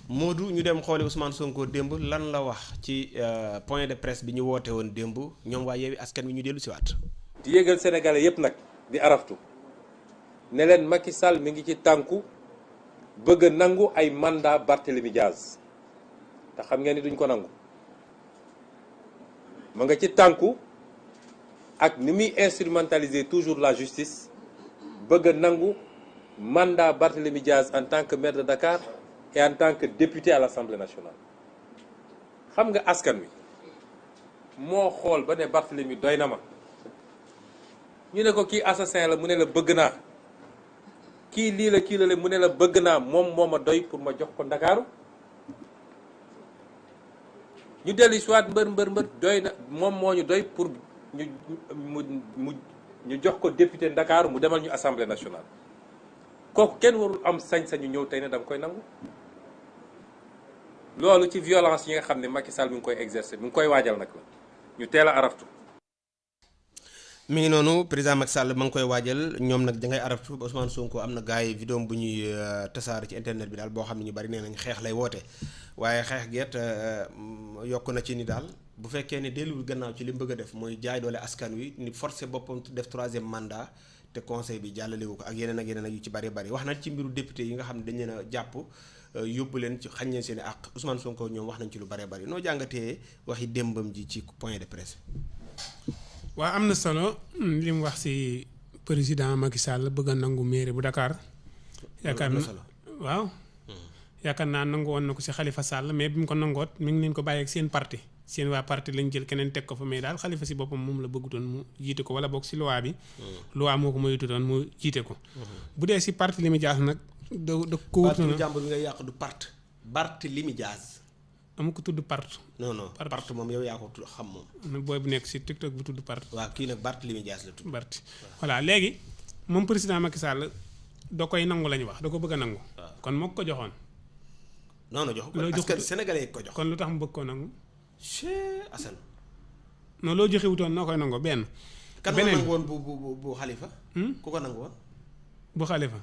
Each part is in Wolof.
Modou ñu dem xooli Ousmane Sonko démb lan la wax ci point de presse bi ñu woote woon démb ñoom waa Yewwi Askan Wi ñu dellu si waat. di yëgal sénégalais yépp nag di araftu ne leen Macky Sall mi ngi ci tànku bëgg a nangu ay mandat Barthélémy Diaz te xam ngeen ni duñ ko nangu ma nga ci tànku ak ni muy instrumentaliser toujours la justice bëgg a nangu mandat Barthélémy Diaz en tant que maire de Dakar et en tant que député à l'Assemblée nationale. xam nga askan wi moo xool ba ne Barthélémy doy na ma ñu ne ko kii assassin la mu ne la bëgg naa kii lii la kii la mu ne la bëgg naa moom moo ma doy pour ma jox ko Ndakaaru ñu dellu soit mbër doy na moom moo ñu doy pour ñu jox ko député Ndakaaru mu demal ñu Assemblée nationale kooku kenn warul am sañ-sañu ñëw tey ne dama koy nangu loolu ci violence yi nga xam ne Macky Sall mi ngi koy exercer mi ngi koy waajal nag la ñu teel a araftu. mi ngi noonu président Macky Sall ma ngi koy waajal ñoom nag da ngay araftu Ousmane Sonko am na gars yi vidéo bu ñuy tasaare ci internet bi daal boo xam ne ñu bari nee nañ xeex lay woote waaye xeex geet yokk na ci ni daal bu fekkee ne delluwul gannaaw ci li mu bëgg a def mooy jaay doole askan wi ni forcé boppam def troisième mandat te conseil bi jàllalewu ko ak yeneen ak yu ci bari bari wax na ci mbiru député yi nga xam ne dañ leen a jàpp yóbbu leen ci xañ leen seen i àq Ousmane Sonko ñoom wax nañ ci lu bari bari noo jàngatee waxi démbam ji ci point de presse. waaw am na solo li mu wax ci président Macky Sall bëgg a nangu mairie bu Dakar. yaakaar na waaw. yaakaar naa nangu woon na ko ci Khalifa Sall mais bi mu ko nangoot mi ngi leen ko bàyyi ak seen parti seen waa parti lañ jël keneen teg ko fa mais daal Khalifa ci boppam moom la bëggutoon mu jiite ko wala boog ci loi bi. loi moo ko moytutoon mu jiite ko. bu dee ci Barthélémy Dias nag. da ko wutu na jàmbur bi ngay yàq du Barthélémy Dias. amu ko tudd part. non part moom yow yaa ko tudd xam moom. booy bu nekk ci TikTok bu tudd part. waaw kii nag Barthélémy Dias la tudd. Bart voilà léegi moom président Macky Sall da koy nangu la ñu wax da ko bëgg a nangu. kon moo ko joxoon. non jox ko parce que sénégalais ko jox. kon lu tax mu bëgg koo nangu. Cheikh Assane. non loo joxe wutoon noo koy nangoo benn. kan moo nangu woon bu Khalifa. ku ko nangu woon. bu Khalifa.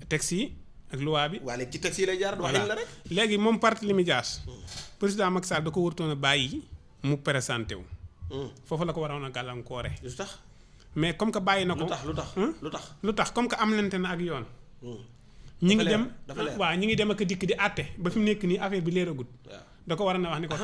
texte yi ak loi bi. waa léegi ci texte yi lay jaar wax la rek. léegi moom Barthélémy Dias président Macky Sall da ko wartoon a bàyyi mu présenté wu. foofu la ko waroon a gàllankoore. lu tax mais comme que bàyyi na ko. lu tax comme que am lante na ak yoon. ñi ngi dem waaw ñi ngi dem ak dikk di àtte ba fi mu nekk nii affaire bi leeragut. da ko war a na wax ni ko.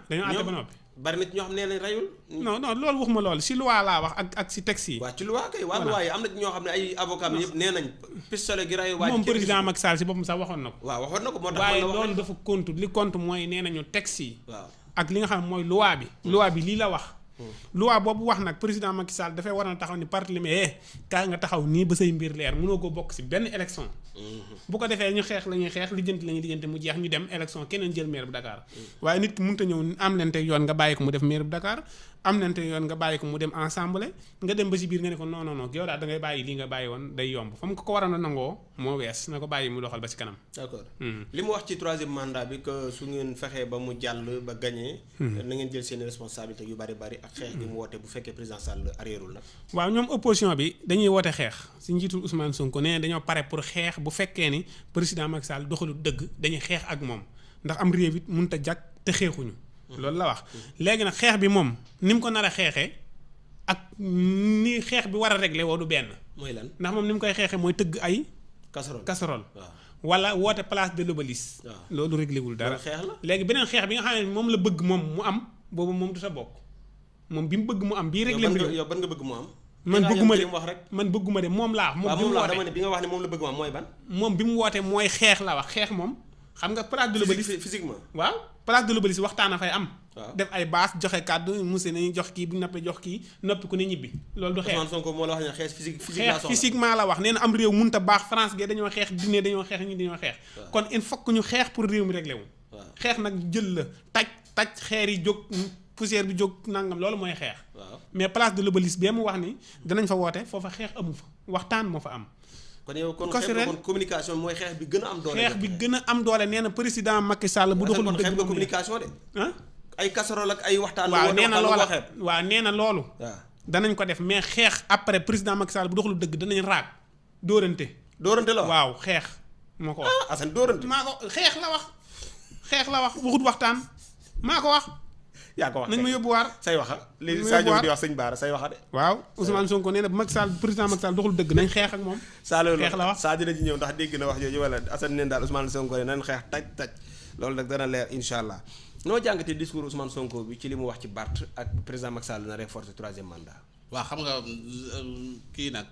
dañoo àtte ba noppi. bari na ci ñoo xam ne rayul. non loolu waxuma loolu si loi laa wax ak si texte yi. waaw ci loi kay waa loi yi am na ci ñoo xam ne ay avocat bi yëpp nee nañ pistolet gi rayu. waa moom président Macky Sall si boppam sax waxoon na ko. waaw waxoon na ko moo tax waaye loolu dafa compte li compte mooy nee nañu texte yi. waaw ak li nga xam mooy loi bi. loi bi lii la wax. loi boobu wax nag président Macky Sall dafay war a taxaw ni Barthélémy kaay nga taxaw nii ba say mbir leer mënoo ko bokk si benn élection. bu ko defee ñu xeex la ñuy xeex lijjanti la ñuy lijjanti mu jeex ñu dem élection keneen jël maire bu Dakar. waaye nit ki mënut a ñëw am lente yoon nga bàyyi ko mu def maire bu Dakar am lente yoon nga bàyyi ko mu dem ensemble nga dem ba si biir nga ne ko non yow daal da ngay bàyyi lii nga bàyyi woon day yomb fa mu ko waroon a nangoo moo wees na ko bàyyi mu doxal ba si kanam. d'accord li mu wax ci troisième mandat bi que su ngeen fexee ba mu jàll ba gagné. na ngeen jël seen responsabilité yu bari bari ak xeex gi mu woote bu fekkee président Sall arrièreul nag. waaw ñoom opposition bi dañuy woote xeex si njiitul Ousmane Sonko nee dañoo pare pour xeex bu fekkee ni président Macky Sall doxalu dëgg dañuy xeex ak moom ndax am réew it mënut a jag te xeexuñu. loolu la wax léegi nag xeex bi moom ni mu ko nar a xeexee ak ni xeex bi war a régler woo du benn. mooy lan ndax moom ni mu koy xeexee mooy tëgg ay. casserole wala woote place de l'Obélisque. loolu réglé wul dara. léegi beneen xeex bi nga xam ne moom la bëgg moom mu am boobu moom du sa bokk moom bi mu bëgg mu am. bii réglé yow ban nga bëgg mu am. man bëgguma de moom laa wax. moom bi mu woote dama ne bi nga wax ne moom la bëgg mu am mooy ban. moom bi mu wootee mooy xeex la wax xeex moom. xam nga place de l'Obélisque physiquement. waaw place de l'Obélisque waxtaan a fay am. def ay baas joxe kàddu monsieur nañu jox kii bu noppee jox kii noppi ku ne ñibbi. loolu du xeex Ousmane Sonko moo la wax ne xeex physiquement la wax nee na am réew mënut a baax France ge dañoo xeex Guinée dañoo xeex ñi dañoo xeex. kon il faut que ñu xeex pour réew mi réglé wu. xeex nag jël la taj xeer yi jóg poussière bi jóg nangam loolu mooy xeex. mais place de l'Obélisque bee mu wax ni danañ fa woote foofa xeex amu fa waxtaan moo fa am. kon yow kon communication mooy xeex bi gën a am doole. xeex bi gën a am doole nee na président Macky Sall bu doxul dëgg nga communication de. ay casserole ak ay waxtaan. waaw nee na loolu. danañ ko def mais xeex après président Macky Sall bu doxul dëgg danañ raag dóorante la waaw xeex. moo ko wax. Assane dóorante. maa ko xeex la wax waxut waxtaan maa ko wax. yaa ko wax nañ ma yóbbu waar. say waxa li Sadio di wax sëñ Baara say waxa de. waaw Ousmane Sonko nee na bu président Macky Sall doxul dëgg nañ xeex ak moom. xeex la wax saa dina ci ñëw ndax dégg na wax jooju wala Assane neen daal Ousmane Sonko ne nañ xeex taj loolu nag dana leer incha allah. noo jàngatee discours Ousmane Sonko bi ci li mu wax ci Barth ak président Macky Sall na renforcer troisième mandat. waaw xam nga kii nag.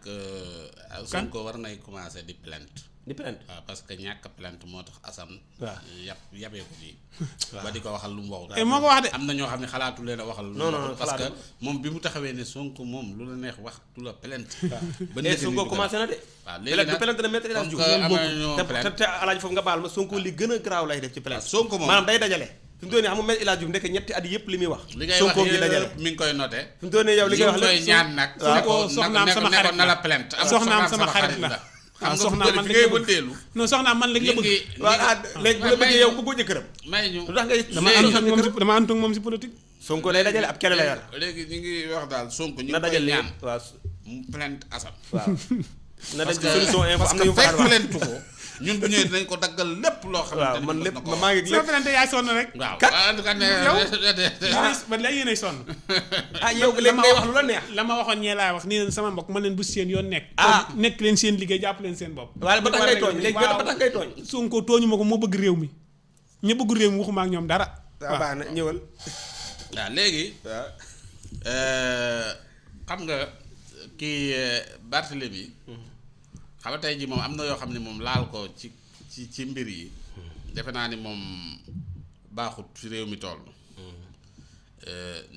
Sonko war nay commencer di plainte. di plainte waaw parce que ñàkk plainte moo tax Assane. waaw yabee ko nii. ba di ko waxal lu mu waxul. moo ko wax de. am na ñoo xam ne xalaatu leen a waxal. non parce que moom bi mu taxawee ne Sonko moom lu la neex wax du la plainte. ba léegi Sonko commencé na de. waaw léegi nag plainte na métti El Hadj Diouf te Alaaji foofu nga baal ma Sonko li gën a garaaw lay def ci plainte. Sonko moom maanaam day dajale. fi mu doon nii xam nga métti El Hadj Diouf ndekk ñetti at yëpp li muy wax. li ngay wax Sonko ngi dajale mi ngi koy noté. fi mu doon nii yow li ngay wax lépp ñaan nag. Sonko soxnaam sama xarit na la plainte. soxnaam sama xarit la. xam soxnaam nga man fi ngay wëndeelu. non soxnaam man léegi la bëgg. waaw léegi bu la bëggee yow bëggoo jëkkëram. may ñu lu tax ngay dama ànd ak moom si politique. Sonko day dajale ab kele la yor. léegi ñu ngi wax daal Sonko ñu na ngi koy dajale ñaan waaw mu plainte Assane. waaw. na parce daj solution info am na yu que fekk plainte ko ñun bu ñëwee dinañ ko daggal lépp loo xam waaw ne man lépp ko maa ngi soo plainte yaay sonn rek. waaw kat en tout cas ne ba léegi yéenay sonn. yow léegi ngay wax lu la neex. la ma waxoon ñee laay wax nii leen sama mbokk man leen bu seen yoon nekk. nekk leen seen liggéey jàpp leen seen bopp. waaye ba tax ngay tooñ léegi ba tax ngay tooñ. Sonko tooñu ma ko moo bëgg réew mi ña bëgg réew mi waxuma ak ñoom dara. waaw baax na ñëwal. waaw léegi waaw. xam nga kii Barthélemy xam nga tey ji moom am na yoo xam ne moom laal ko ci mbir yi defe naa ni moom baaxut fi réew mi toll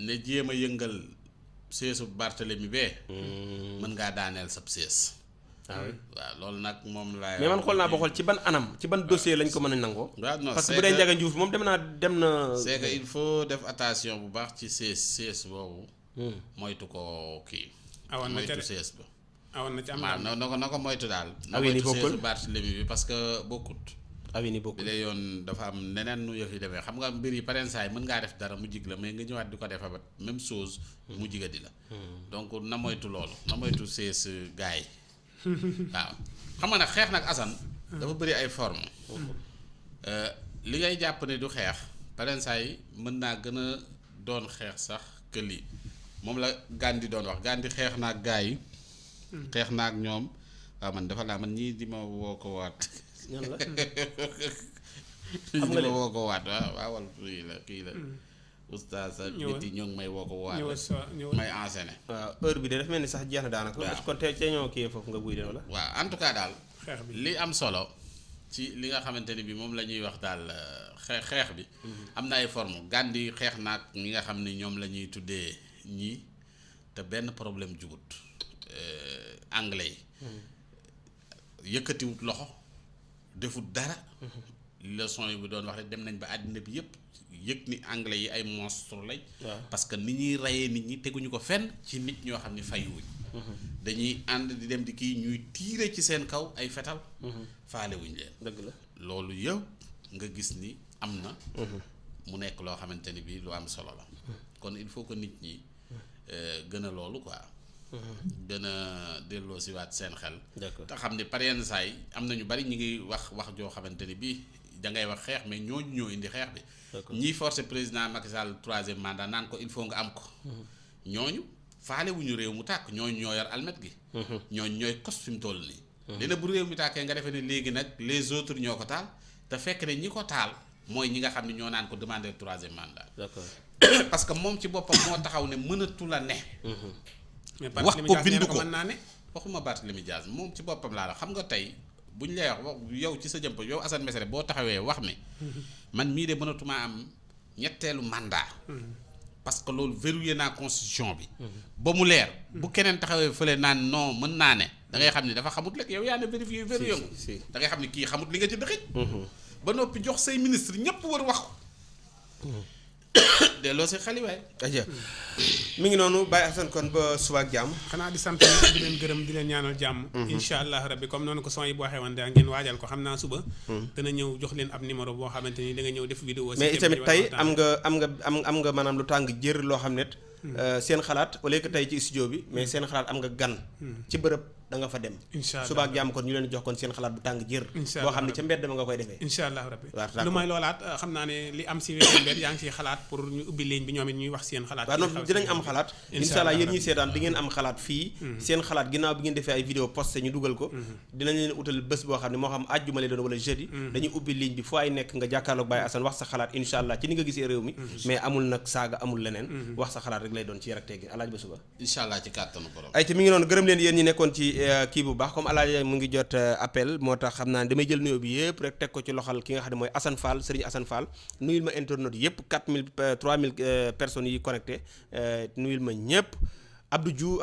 ne jéem a yëngal seesu Barthélemy bee mën ngaa daaneel sab sees waaw loolu nag moom laay mais man xool naa ba xool ci ban anam ci ban dossier lañ ko mën a nangoo. waaw non parce que bu dee Ndiaga Diouf moom dem na. c'est que il faut def attention bu baax ci sees boobu. moytu ko kii. awoon na moytu sees ba. awoon na ci am na ko moytu daal. awi ni bokkul na moytu seesu Barthélemy bi parce que bokkut. awi ni bokkul bi lay yoon dafa am neneen nu yëf yi demee xam nga mbir yi parensaay mën ngaa def dara mu jig la mais nga ñëwaat di ko defa ba même chose. mu jiga di la. donc na moytu loolu na moytu sees gaay yi waaw xam nga nag xeex nag Assane dafa bëri ay forme li ngay jàpp ne du xeex parensaay mën naa gën a doon xeex sax que lii moom la Gandhi doon wax Gandhi xeex naa ak gaa yi xeex naa ak ñoom waaw man dafa laa man ñii di ma woo ko waat ñii di ma woo ko waat waaw wal kii la oustaz ak nit yi ñoo ngi may woo ko waat may enseigné waaw heure bi de dafa mel ni sax jeex na daanaka. waaw kon te ñoo kii foofu nga buy de wala. waaw en tout cas daal li am solo ci li nga xamante ni bi moom la ñuy wax daal xeex bi am na ay forme Gandhi xeex naag ñi nga xam ne ñoom la ñuy tuddee ñii te benn problème jugut anglais yi yëkkatiwut loxo defut dara leçon yi bu doon wax rek dem nañ ba àddina bi yëpp yëg ni anglais yi ay monstre lañ parce que ni ñuy reyee nit ñi teguñu ko fenn ci nit ñoo xam ne fayuwuñ dañuy ànd di dem di kii ñuy tiire ci seen kaw ay fetal faale wuñ leen dëgg la loolu yëpp nga gis ni am na mu nekk loo xamante ni bi lu am solo la kon il faut que nit ñi gën a loolu quoi gën a delloo si waat seen xel te xam ne par yenn saa yi am na ñu bari ñu ngi wax joo xamante ni bii da ngay wax xeex mais ñooñu ñoo indi xeex bi ñiy forcer président Macky Sall troisième mandat naan ko il faut nga am ko ñooñu faale wu ñu réew mu tàkk ñooñu ñoo yor almet gi ñooñu ñooy kos fi mu toll nii léegi bu réew mi tàkkee nga defee ne léegi nag les autres ñoo ko taal te fekk ne ñi ko taal mooy ñi nga xam ne ñoo naan ko demander troisième mandat parce que moom ci boppam moo taxaw ne mënatu la ne wax ko bind ko mën naa ne waxuma Barthélemy Dias moom ci boppam laa la xam nga tey bu ñu lay wax yow ci sa jëmp yow Assane Mesere boo taxawee wax ne man mii de mënatumaa am ñetteelu mandat parce que loolu verrouillé naa constitution bi ba mu leer bu keneen taxawee fële naan non mën naa ne da ngay xam ne dafa xamut rek yow yaa ne vérifié verrouillé nga da ngay xam ne kii xamut li nga ci dëxëj ba noppi jox say ministre ñëpp war wax ko delloo si xaliwaay aja mi ngi noonu Baye Assane kon ba suba ak jàmm xanaa di sant di leen gërëm di leen ñaanal jàmm insha allah rabbi comme noonu ko son yi bu waxee woon daa ngeen waajal ko xam naa suba dana ñëw jox leen ab numéro boo xamante ni da nga ñëw def vidéo mais itamit tey am nga maanaam lu tàng jër loo xam ne seen xalaat au lieu que tey ci studio bi mais seen xalaat am nga gan ci bërëb da nga fa dem Inch'Allah. suba ak jàmm kon ñu leen jox kon seen xalaat bu tàng jër boo xam ne ca mbedd ma nga koy defee incha allah rabbi waaw lu may loolaat xam naa ne li am si weeru mbedd yaa ngi siy xalaat pour ñu ubbi ligne bi ñoom it ñuy wax seen xalaat waaw noonu dinañ am xalaat incha allah yéen ñi seetaan di ngeen am xalaat fii seen xalaat ginnaaw bi ngeen defee ay vidéo posté ñu dugal ko dinañ leen utal bés boo xam ne moo xam àjjuma lay doon wala jeudi dañuy ubbi ligne bi fu ay nekk nga jàkkaarloog Baye Assane wax sa xalaat incha allah ci ni nga gisee réew mi mais amul nag saaga amul leneen wax sa xalaat rek lay doon ci yar ak teggin alaaj ba suba incha allah ci kàttanu borom. ay te mi ngi noonu gërëm leen yéen ñi nekkoon ci kii bu baax comme alaaj mu ngi jot appel moo tax xam naa ne damay jël nuyoo bi yëpp rek teg ko ci loxal ki nga xam ne mooy Assane Fall Serigne Assane Fall nuyul ma internautes yëpp 4000 3000 personnes yi connecté nuyul ma ñëpp Abdou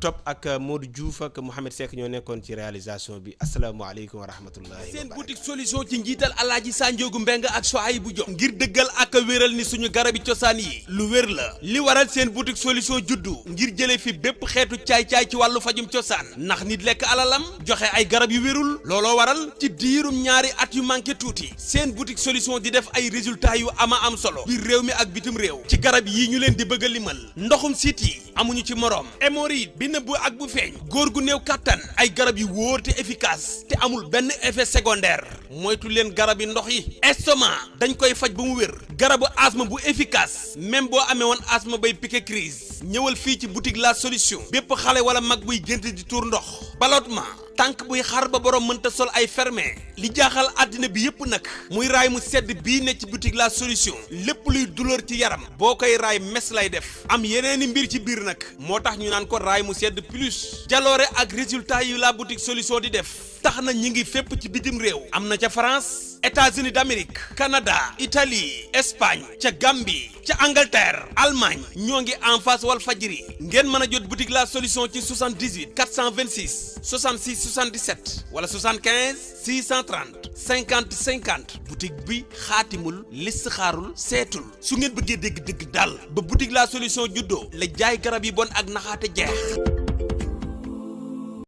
Top ak Modou Diouf ak Mouhamed Seck ñoo nekkoon ci réalisation bi asalaamaaleykum wa rahmatullahi seen boutique solution ci njiital alaaji Sanjoogu Mbeng ak Sohaybu Diop ngir dëggal ak wéral ni suñu garabi cosaan yi lu wér la li waral seen boutique solution juddu ngir jële fi bépp xeetu caay-caay ci wàllu fajum cosaan ndax nit lekk alalam joxe ay garab yu wérul looloo waral ci diirum ñaari at yu manqué tuuti seen boutique solution di def ay résultats yu ama am solo biir réew mi ak bitim réew ci garab yi ñu leen di bëgg a limal ndoxum siit yi amuñu ci morom hémorroïde bi nëbbu ak bu feeñ góor gu néew kattan ay garab yu wóor te efficace te amul benn effet secondaire moytu leen garab yi ndox yi estomac dañ koy faj ba mu wér garabu asthme bu efficace même boo amee woon asthme bay piqué crise ñëwal fii ci boutique la solution bépp xale wala mag buy gént di tuur ndox ballottement tànk buy xar ba borom mënta sol ay fermé li jaaxal àddina bi yépp nag muy raay mu sedd bii ne ci boutique la solution lépp luy douleur ci yaram boo koy raay mes lay def am yeneeni mbir ci biir nag moo tax ñu naan ko raay mu sedd plus jaloore ak résultat yu la boutique solution di def tax na ñi ngi fépp ci bitim réew am na ca France États-Unis d'Amérique Canada Italie Espagne ca Gambie ca Angleterre Allemagne ñoo ngi en face Walfadjri ngeen mën a jot boutique la solution ci 78 426 66 77 wala 75 630 50 50 boutique bi xaatimul listixaarul seetul su ngeen bëggee dégg dëgg daal ba boutique la solution juddoo la jaay garab yi bon ak naxaate jeex.